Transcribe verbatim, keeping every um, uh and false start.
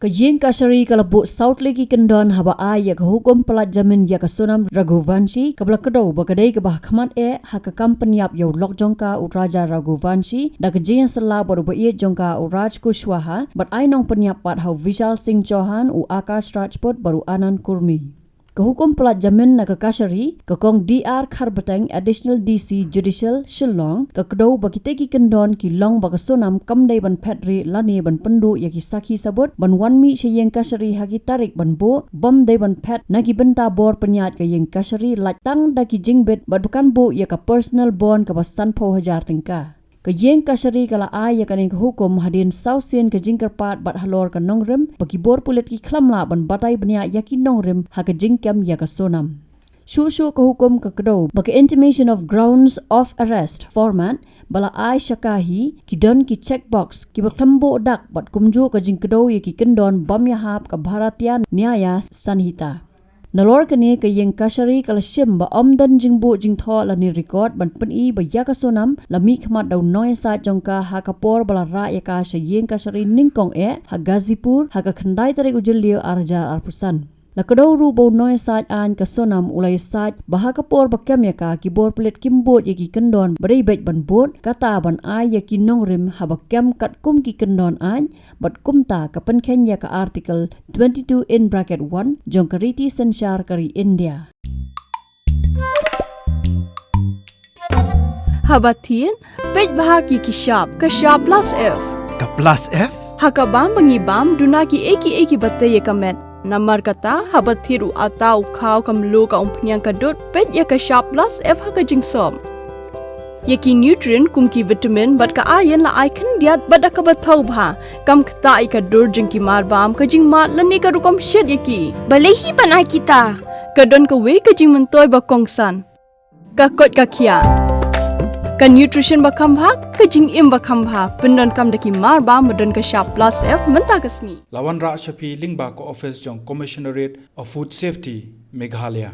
Ka Ïing Kashari ka la buh saw tylli ki kyndon haba ai ïa ka hukum pyllait jamin ïa ka Sonam Raghuvanshi, kaba la kdew ba ka dei kaba hakhmat eh ha ka kam pynïap ïa u lok jong ka u Raja Raghuvanshi da ka jingïasylla bad u ba ïeit jong ka u Raj Kushwaha, bad ai nongpynïap pat ha u Vishal Singh Chauhan, u Akash Rajput bad u Anand Kurmi. Ka hukum pyllait jamin na ka Kashari, ka Kong D R Kharbeteng, Additional D C Judicial, Shillong, ka kdew ba kitei ki kyndon ki long ba ka Sonam kam dei ban phet rieh lane ban pynduh ïa ki sakhi sabut ban wan mih sha Ïing Kashari ha ki tarik ban buh, bym dei ban phet na ki bynta bor pynïaid ka Ïing Kashari, lait tang da ki jingbit bad ba kan buh ïa ka personal bond kaba sanphew hajar tyngka. Ka Ïing Kashari ka la ai ïa kane ka hukum hadien saw sien ka jingkyrpad bad halor ka nongrim ba ki bor pulit ki khlem lah ban batai bniah ïa ki nongrim ha ka jingkem ïa ka Sonam. Shuh shuh ka hukum ka kdew ba ka intimation of grounds of arrest format ba la ai sha ka hi, ki don ki checkbox kiba khlem buh dak bad kumjuh ka jingkdew ïa ki kyndon bym ïahap ka Bharatiya Nyaya Sanhita. Nalor kane, ka Ïing Kashari ka la shim ba ym don jingbuh jingthoh lane record ban pyni ba ïa ka Sonam la mih khmat da u nongïasaid jong ka ha ka por ba la rah ïa ka sha Ïing Kashari nyngkong eh ha Ghazipur ha ka khyndai tarik u Jylliew ar hajar arphew san. La kdew ruh ba u nongïasaid aiñ ka Sonam u la ïasaid ba ha ka por ba kem ïa ka, ki bor pulit kim bud ïa ki kyndon ba dei beit ban bud, kata ban ai ïa ki nongrim haba kem katkum ki kyndon aiñ, bad kumta ka pynkheiñ ïa ka Article twenty-two in bracket one jong ka Riti Synshar ka ri India. Haba thied, peit bha ki ki shap, ka shap plus F. Ka plus F? Ha ka bam ba ngi bam, duna ki ei ki ei kiba tei ïa ka met. Namar kata, haba thied u atta, u khaw, ka mluh, ka umphniang, ka dud, peit ïa ka shap plus F ha ka jingsop. Ïa ki nutrient kum ki vitamin bad ka iron la ai khyndiat bad da kaba thaw bha. Kam ktah ïa ka dur jong ki mar bam, ka jingmad lane ka rukom shet ïa ki. Balei hi ban ai kita? Ka don kawei ka jingmyntoi ba kongsan. Ka koit ka khiah. Ka nutrition ba kham bha, ka jingim ba kham bha. Pyndonkam da ki mar bam ba don ka shap plus F mynta ka sngi. La wanrah sha phi lyngba ka office jong Commissionerate of Food Safety, Meghalaya.